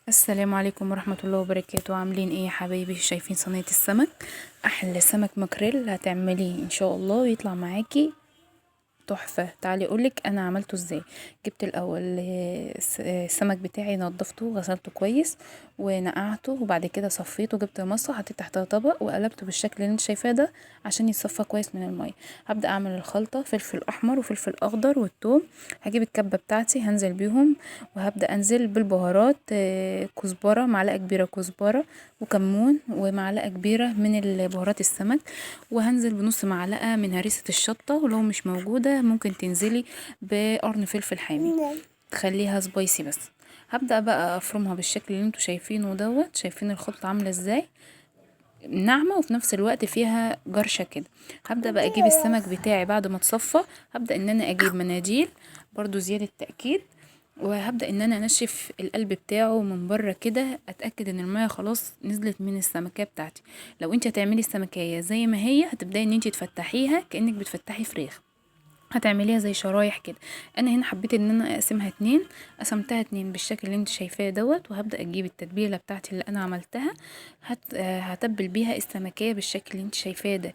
السلام عليكم ورحمة الله وبركاته. عاملين ايه يا حبايبي؟ شايفين صينية السمك؟ احلى سمك ماكريل هتعمليه ان شاء الله ويطلع معاكي تحفة. تعالي اقولك انا عملته ازاي. جبت الاول السمك بتاعي، نضفته وغسلته كويس ونقعته، وبعد كده صفيته. جبت مصة حطيت تحتها طبق وقلبته بالشكل اللي انت شايفاه ده عشان يتصفى كويس من المية. هبدأ اعمل الخلطة: فلفل احمر وفلفل اخضر والثوم. هجيب الكبة بتاعتي هنزل بيهم، وهبدأ انزل بالبهارات: كزبرة، معلقة كبيرة كزبرة وكمون، ومعلقة كبيرة من بهارات السمك، وهنزل بنص معلقة من هريسة الشطة، ولو مش موجودة ممكن تنزلي بقرن فلفل حامي تخليها spicy بس. هبدأ بقى افرمها بالشكل اللي انتوا شايفينه دوت. شايفين الخلطة عاملة ازاي؟ ناعمة وفي نفس الوقت فيها جرشة كده. هبدأ بقى اجيب السمك بتاعي بعد ما اتصفى. هبدأ ان انا اجيب مناديل برضو زيادة تأكيد، وهبدأ ان انا انشف القلب بتاعه من بره كده، اتأكد ان المية خلاص نزلت من السمكية بتاعتي. لو انت هتعملي السمكية زي ما هي هتبدأي ان انت تفتحيها كأنك بتفتحي فراخ، هتعمليها زي شرايح كده. انا هنا حبيت ان انا اقسمها اتنين، قسمتها اتنين بالشكل اللي انت شايفاه دوت. وهبدا اجيب التتبيله بتاعتي اللي انا عملتها، هتبل بيها السمكيه بالشكل اللي انت شايفاه ده.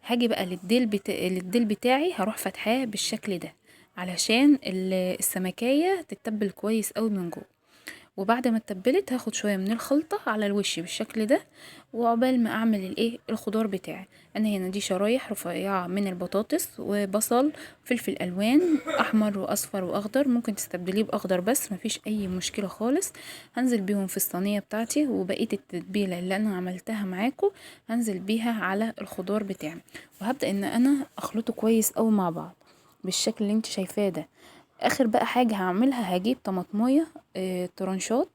هاجي بقى للديل بتاعي، هروح فاتحاه بالشكل ده علشان السمكيه تتبل كويس قوي من جوه. وبعد ما اتبلت هاخد شوية من الخلطة على الوش بالشكل ده، وعقبال ما اعمل الايه الخضار بتاعي. انا هنا دي شرايح رفيعة من البطاطس وبصل، فلفل الوان احمر واصفر واخضر، ممكن تستبدليه باخضر بس مفيش اي مشكلة خالص. هنزل بيهم في الصينية بتاعتي، وبقية التتبيله اللي انا عملتها معاكم هنزل بيها على الخضار بتاعي، وهبدا ان انا اخلطه كويس قوي مع بعض بالشكل اللي انت شايفاه ده. اخر بقى حاجة هعملها، هجيب طماطمايه ترنشات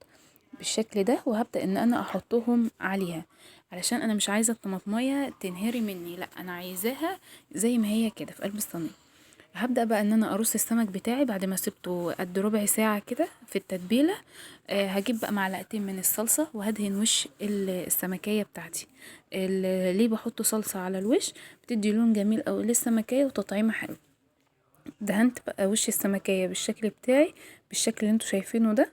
بالشكل ده، وهبدا ان انا احطهم عليها علشان انا مش عايزه الطماطمايه تنهري مني، لا انا عايزاها زي ما هي كده في قلب الصينية. هبدا بقى ان انا ارص السمك بتاعي بعد ما سبته قد ربع ساعة كده في التتبيله. هجيب بقى معلقتين من الصلصه وهدهن وش السمكيه بتاعتي. ليه بحط صلصه على الوش؟ بتدي لون جميل قوي للسمكيه وتطعيمه حلو. دهنت بقى وش السمكية بالشكل بتاعي، بالشكل اللي انتوا شايفينه ده،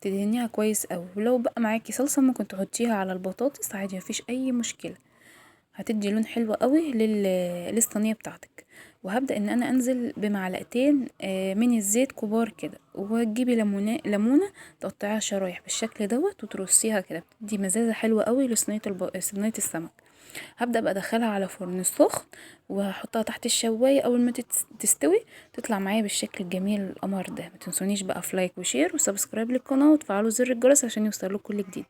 تدهنيها كويس قوي. ولو بقى معاكي صلصة ممكن تحطيها على البطاطس عادي، مفيش اي مشكلة، هتدي لون حلو قوي للصينية بتاعتك. وهبدأ ان انا انزل بمعلقتين من الزيت كبار كده، وتجيبي ليمونة تقطعيها شرايح بالشكل دوت وترصيها كده، بتدي مزازة حلوة قوي لصينية صينية السمك. هبدأ بقى ادخلها على فرن سخن وهحطها تحت الشواية. اول ما تستوي تطلع معايا بالشكل الجميل القمر ده. ما تنسونيش بقى في like و share و subscribe للقناة، وتفعلوا زر الجرس عشان يوصلكوا كل جديد.